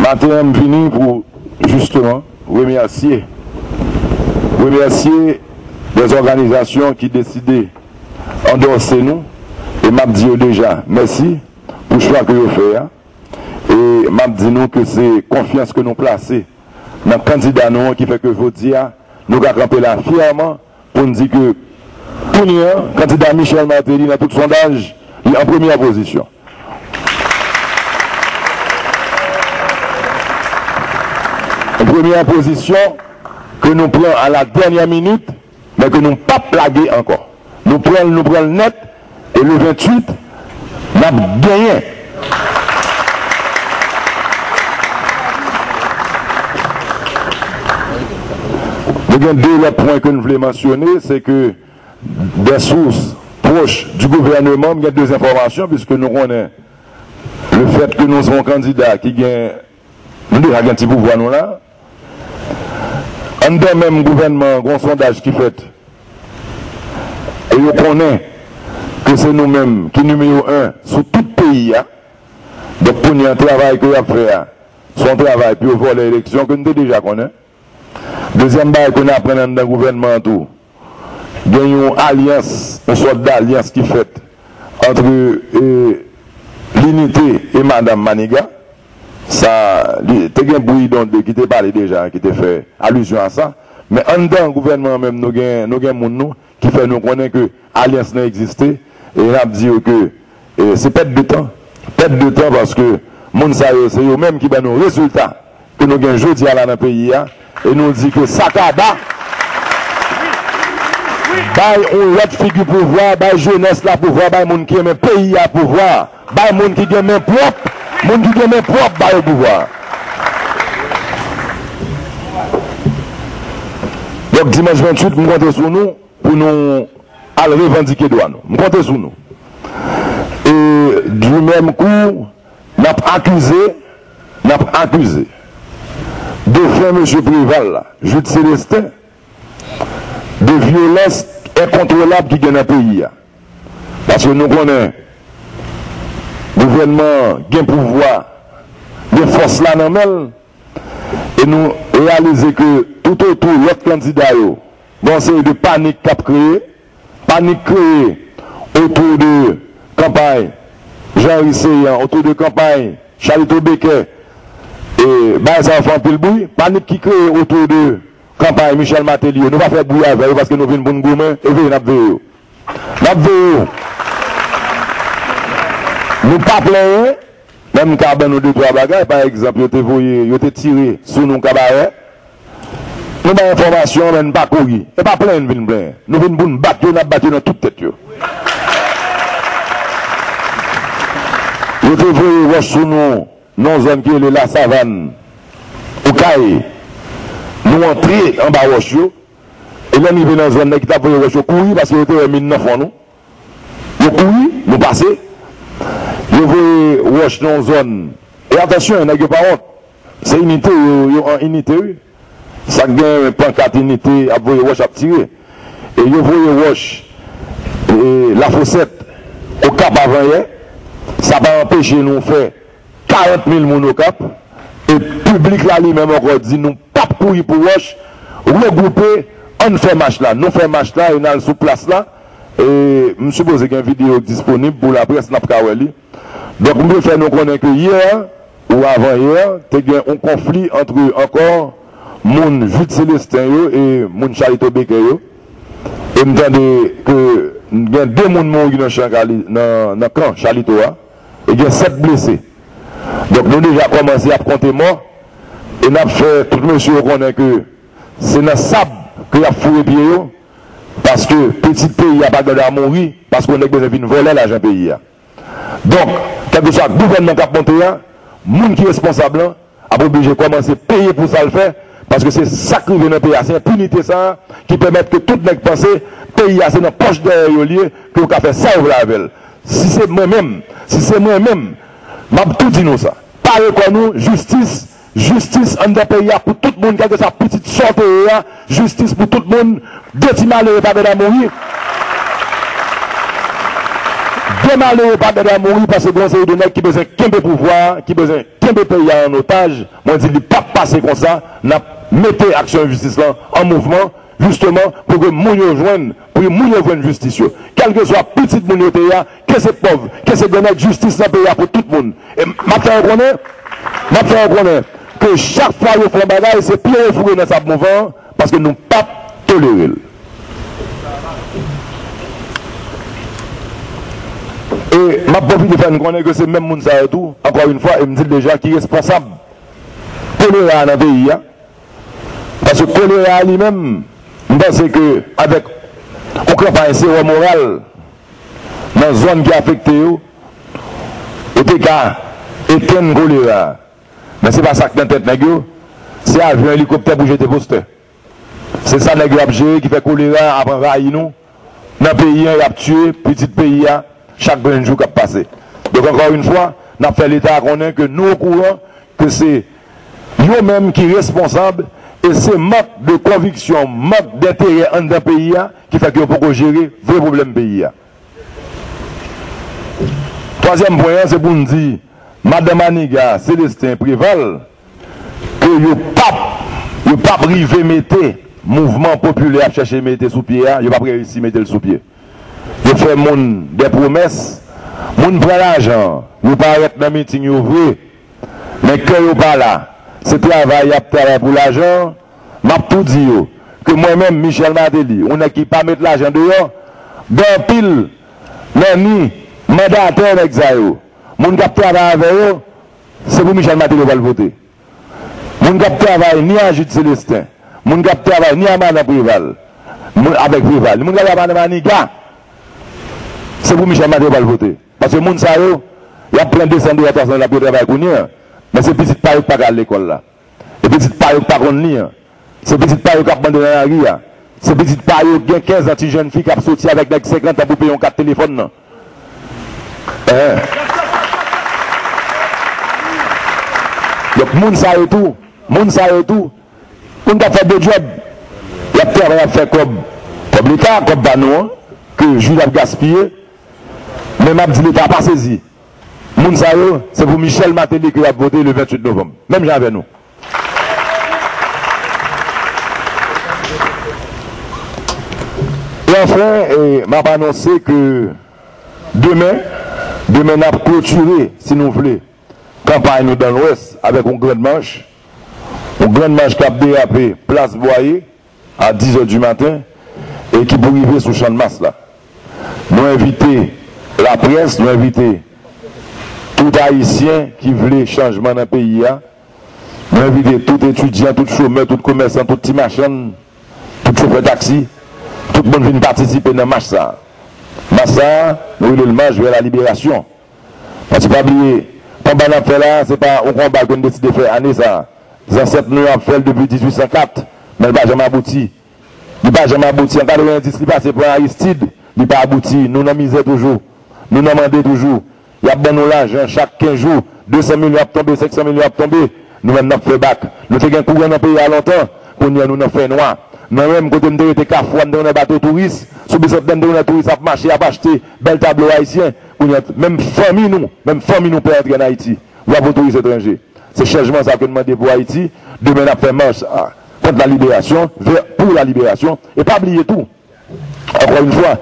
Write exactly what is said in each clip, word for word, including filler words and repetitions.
Maten an, m vini pou, jisteman, remèsye, remèsye dè òganizasyon ki deside andòse nou, e m ap di yo deja mèsi pou chwa ke yo fè a, e m ap di nou ke se konfyans ke nou plase nan kandida nou an ki fè ke jodi a, nou ka kanpe la fyèman pou n di ke kounye a, kandida Michel Martelly nan tout sondaj, li an premyè pozisyon. An premyè pozisyon ke nou pran a la dènyè minit, men ke nou p ap lage ankò. Nou pran l, nou pran l nèt, e le venntuit, n ap genyen. Nou gen de lòt pwen ke n vle mansyone, se ke dè sous pwòch di gouvèneman, m gen de enfòmasyon, piske nou konnen lefèt ke nou se yon kandida ki gen, nou deja gen ti pouvwa nou la. Anndan menm gouvènman an, gen yon sondaj ki fèt. E yo konnen ke se nou menm ki nimewo en sou tout peyi a. Donk, kounye a, travay ke y ap fè a, se yon travay pou yo vòlè eleksyon ke n te deja konnen. Dezyèm bagay ke n aprann anndan gouvènman an tou, gen yon alyans, yon sòt dalyans ki fèt antre, e, Linite e Madanm Maniga. Sa, li, te gen bri donde ki te pale deja, ki te fè alizyon a sa. Men anndan gouvènman an menm, nou gen, nou gen moun nou ki fè nou konnen ke alyans lan egziste, e n ap di yo ke, e, se pèt de tan. Pèt de tan, paske moun sa yo, se yo menm ki ban nou rezilta ke nou gen jodi a la nan peyi a, e nou di ke sa kaba, bay yon lòt figi pouvwa, bay jenès la pouvwa, bay moun ki renmen peyi a pouvwa, bay moun ki gen men pwòp, moun ki gen men pwòp, bay yo pouvwa. Donk, dimanch venntuit, m konte sou nou pou nou al revandike dwa nou. M konte sou nou. E du même coup, n ap akize, n ap akize defen mesye Preval la, Jude Célestin, de vyolans enkontwolab ki gen nan peyi a. Paske nou konnen gouvènman an gen pouvwa, gen fòs la nan men l, e nou reyalize ke toutotou lòt kandida yo, gen yon seri de panik k ap kreye, panik kreye otou de kanpay Jean Henry Ceant, otou de kanpay Charlito Becker, e bagay sa yo fè anpil bri, panik ki kreye otou de kanpay Michel Martelly yo, nou pa fè bri avè yo paske nou vin pou n goumen, e veye n ap veye yo. N ap veye yo. Nou pa plenyen, men m ka ban nou de twa bagay. Pa egzanp, yo te voye, yo te tire sou nou Kabarè. Nou bay enfòmasyon, men n pa kouri. E pa plenyen n vin plenyen. Nou vin pou n bat yo, n ap bat yo nan tout tèt yo. Yo te voye wòch sou nou nan yon zòn ki rele Lasavàn, Okay. Nou antre anba wòch yo. E lè n rive nan zòn, nèg ki t ap voye wòch yo kouri paske yo te wè min nan fon nou. Yo kouri, nou pase. Yo voye wòch nan yon zòn. E atansyon, nèg yo pa wont. Se inite, yo, yo an inite, wi. Sa k gen pankat inite, ap voye wòch, ap tire. E yo voye wòch, e, Lafosèt, Okap avanyè. Sa pa anpeche nou fè karant mil moun Okap, e piblik la li menm ankò di nou p ap kouri pou wòch, regwoupe, ann fè mach la. Nou fè mach la e n al sou plas la. E m sipoze gen videyo k disponib pou laprès, n ap ka wè li. Donk, m vle fè nou konnen ke yè ou avanyè, te gen yon konfli ant ankò moun Jude Célestin yo e moun Charlito Becker yo. E m tande ke gen de moun mouri nan chan Kali-, nan, nan kan Charlito a. E gen sèt blese. Donk, nou deja kòmanse ap konte mò. E n ap fè tout mesye yo konnen ke se nan sab ke y ap foure pye yo. Paske pitit peyi a pa gen dwa mouri paske yon nèg bezwen vin vòlè lajan peyi a. Donk, kèlkeswa gouvènman k ap monte a, moun ki responsab lan ap oblije kòmanse peye pou sa l fè, paske se sa k rive nan peyi a. Se enpinite sa a ki pèmèt ke tout nèg panse peyi a se nan pòch dèyè yo l ye, ke yo ka fè sa yo vle avè l. Si se mwen menm, si se mwen menm, m ap tou di nou sa. Pare kò nou, jistis, jistis anndan peyi a pou tout moun, kèlkeswa pitit sa w te ye a, jistis pou tout moun, de ti malere pa gen dwa mouri. Ke malere pa dada mouri paske gen yon seri de nèg ki bezwen kenbe pouvwa a, ki bezwen kenbe peyi a an otaj. Mwen di li p ap pase konsa. N ap mete aksyon enjistis lan an mouvman, jisteman, pou ke moun yo jwenn, pou moun yo jwenn jistis yo. Kèlkeswa pitit moun yo te ye a, ke se pòv, ke se gran nèg, jistis nan peyi a pou tout moun. E m ap fè yo konnen, m ap fè yo konnen ke chak fwa yo fè yon bagay, se pye yo foure nan sab mouvan an, paske nou p ap tolere l. E m ap pwofite fè n konnen ke se menm moun sa yo tou, ankò yon fwa, e m di l deja, ki responsab kolera a nan peyi a. Paske kolera a li menm, m panse ke avèk yon kanpay sewòm oral nan zòn ki afekte yo, yo te ka etenn kolera a. Men se pa sa k nan tèt nèg yo, se avyon, elikoptè pou jete postè. Se sa nèg yo ap jere ki fè kolera a ap anvayi nou nan peyi an, y ap tiye pitit peyi a chak grenn jou k ap pase. Donk, ankò yon fwa, n ap fè Leta a konnen ke nou okouran ke se yo menm ki responsab e se mank de konviksyon, mank denterè anndan peyi a ki fè ke yo poko jere vre pwoblèm peyi a. Twazyèm pwen an, se pou n di madan Maniga, Célestin Préval, ke yo p ap, yo p ap rive mete mouvman popilè ap chèche mete sou pye a, yo p ap reyisi mete l sou pye. Yo fè moun de pwomès, moun pran lajan, yo parèt nan miting yo vre, men kè yo pa la. Se travay y ap travay pou lajan an. M ap tou di yo ke mwen menm, Michel Martelly, yon nèg ki pa met lajan deyò, gen anpil nan ni mandatè nèg sa yo. Moun k ap travay avè yo, se pou Michel Martelly yo pral vote. Moun k ap travay ni a Jude Célestin, moun k ap travay ni a madan Préval, moun, avèk Préval, moun k ap travay a madan Maniga, se pou Michel Martelly yo pral vote. Paske moun sa yo, y ap pran de san dola, twa san dola pou yo travay kounye a. Men se pitit pa yo k pa ka al lekòl la. E pitit pa yo k pa konn li an. Se pitit pa yo k ap mande nan lari a. Se pitit pa yo k gen kenz an, ti jèn fi k ap soti avèk nèg senkant an pou peye yon kat telefòn nan. Hein. Donk, moun sa yo tou, moun sa yo tou, moun k ap fè de djòb, y ap travay, y ap fè kòb, kòb Leta, kòb pa nou an, ke Jude ap gaspiye. Men m ap di Leta pa sezi. Moun sa yo, se pou Michel Martelly ke y ap vote le venntuit novanm. Menm jan avè nou. E anfen, e, m ap anonse ke demen, demen n ap klotire, si nou vle, kanpay nou dan Lwès avèk yon grann mach, yon grann mach k ap derape plas Bwaye a dizè di maten e ki pou rive sou Channmas la. Nou envite laprès, nou envite tout Ayisyen ki vle chanjman nan peyi a. Nou envite tout etidyan, tout chomè, tout komèsan, tout ti machann, tout chofè taksi, tout moun vin patisipe nan mach sa a. Mach sa a, nou rele l Marche vers la libération. Paske pa bliye, konba n ap fè la a, se pa yon konba ke n deside fè ane sa a. Zansèt nou yo ap fè l depi dizuit san kat, men l pa janm abouti. Li pa janm abouti. An katrevenndis, li pase pran Aristide, li pa abouti. Nou nan mizè toujou. Nou nan mande toujou. Y ap ban nou lajan chak kenz jou. De san milyon ap tonbe, senk san milyon ap tonbe. Nou menm n ap fè bak. Nou te gen kouran nan peyi a lontan. Kounye a nou nan fènwa. Mwen menm, kote m te rete Kafou a, m te wè bato touris. Sou Bisantnè, m te wè touris ap mache, ap achte bèl tablo ayisyen. Kounye a, menm fanmi nou, menm fanmi nou pè antre ann Ayiti. W ap wè touris etranje. Se chanjman sa ke n mande pou Ayiti. Demen n ap fè mach, a, kont la liberasyon, vè, pou la liberasyon. E pa bliye tou, ankò yon fwa,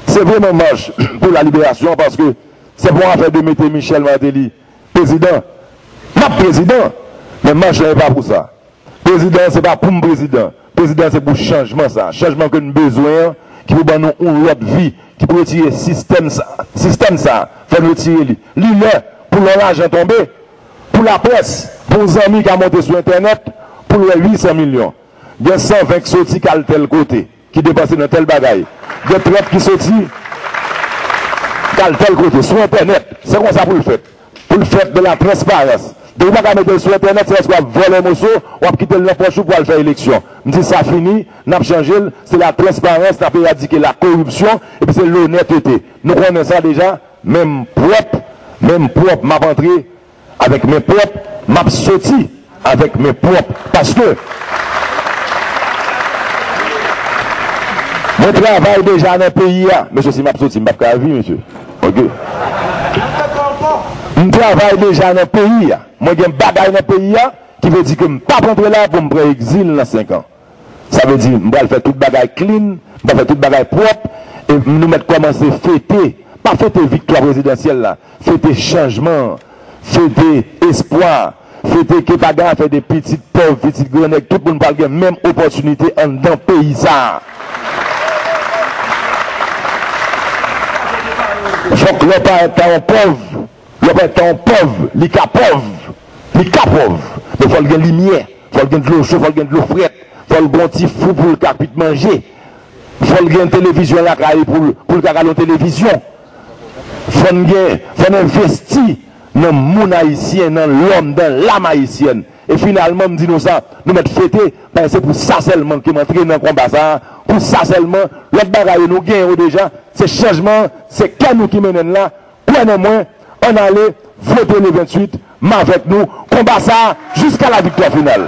se vrèman mach pou la liberasyon, paske se pa yon afè de mete Michel Martelly prezidan. N ap prezidan, men mach lan e pa pou sa. Prezidan, se pa pou m prezidan. Prezidan, se pou chanjman sa. Chanjman ke n bezwen an, ki pou ban nou yon lòt vi, ki pou retire sistèm sa, sistèm sa, fè n retire li. Li lè pou lè lajan tonbe, pou laprès, pou yon zanmi ka monte sou entènèt, pou l wè uit san milyon. Gen san ven k soti k al tèl kote, ki depanse nan tèl bagay. Gen trant ki soti k al tèl kote, sou entènèt. Se konsa pou l fèt. Pou l fèt de la transparans. Depi w pa ka mete l sou entènèt, se paske w ap vòlè moso, w ap kite l nan pòch ou pou al fè eleksyon. M di sa fini, n ap chanje l, se la transparans, n ap eradike la koripsyon, epi se lonètete. Nou konnen sa deja, men m pwòp, men m pwòp, m ap antre avèk men pwòp, m ap soti avèk men pwòp. Paske mwen travay deja nan peyi a. Mesye, si m ap soti, m p ap ka viv, mesye. Ok. M travay deja nan peyi a. Mwen gen bagay nan peyi a ki vle di ke m p ap antre la pou m pran egzil nan senk an. Sa vle di, m pral fè tout bagay clean, m pral fè tout bagay pwòp, e nou mèt kòmanse fete. Pa fete viktwa prezidansyèl la, fete chanjman an, fete espwa, fete ke pa gen afè de pitit pòv, pitit gran nèg, tout moun pral gen menm opòtinite anndan peyi sa a. Fòk lè w parèt ta yon pòv, lè w parèt ta yon pòv, li ka pòv, li ka pòv, men fò l gen limyè, fò l gen dlo cho, fò l gen dlo frèt, fò l gen yon ti fou pou l ka kwit manje. Fò l gen televizyon lakay li pou l, pou l ka gade yon televizyon. Fò n gen, fò n envesti nan moun ayisyen, nan lòm, nan lam ayisyèn. E finalman, m di nou sa, nou mèt fete, paske se pou sa sèlman ke m antre nan konba sa a, pou sa sèlman, lòt bagay yo nou genyen yo deja, se chanjman an, se kè nou ki mennen n la, kwè nan mwen, ann ale, vote le venntuit, m avèk nou, konba sa a, jiska la viktwa final.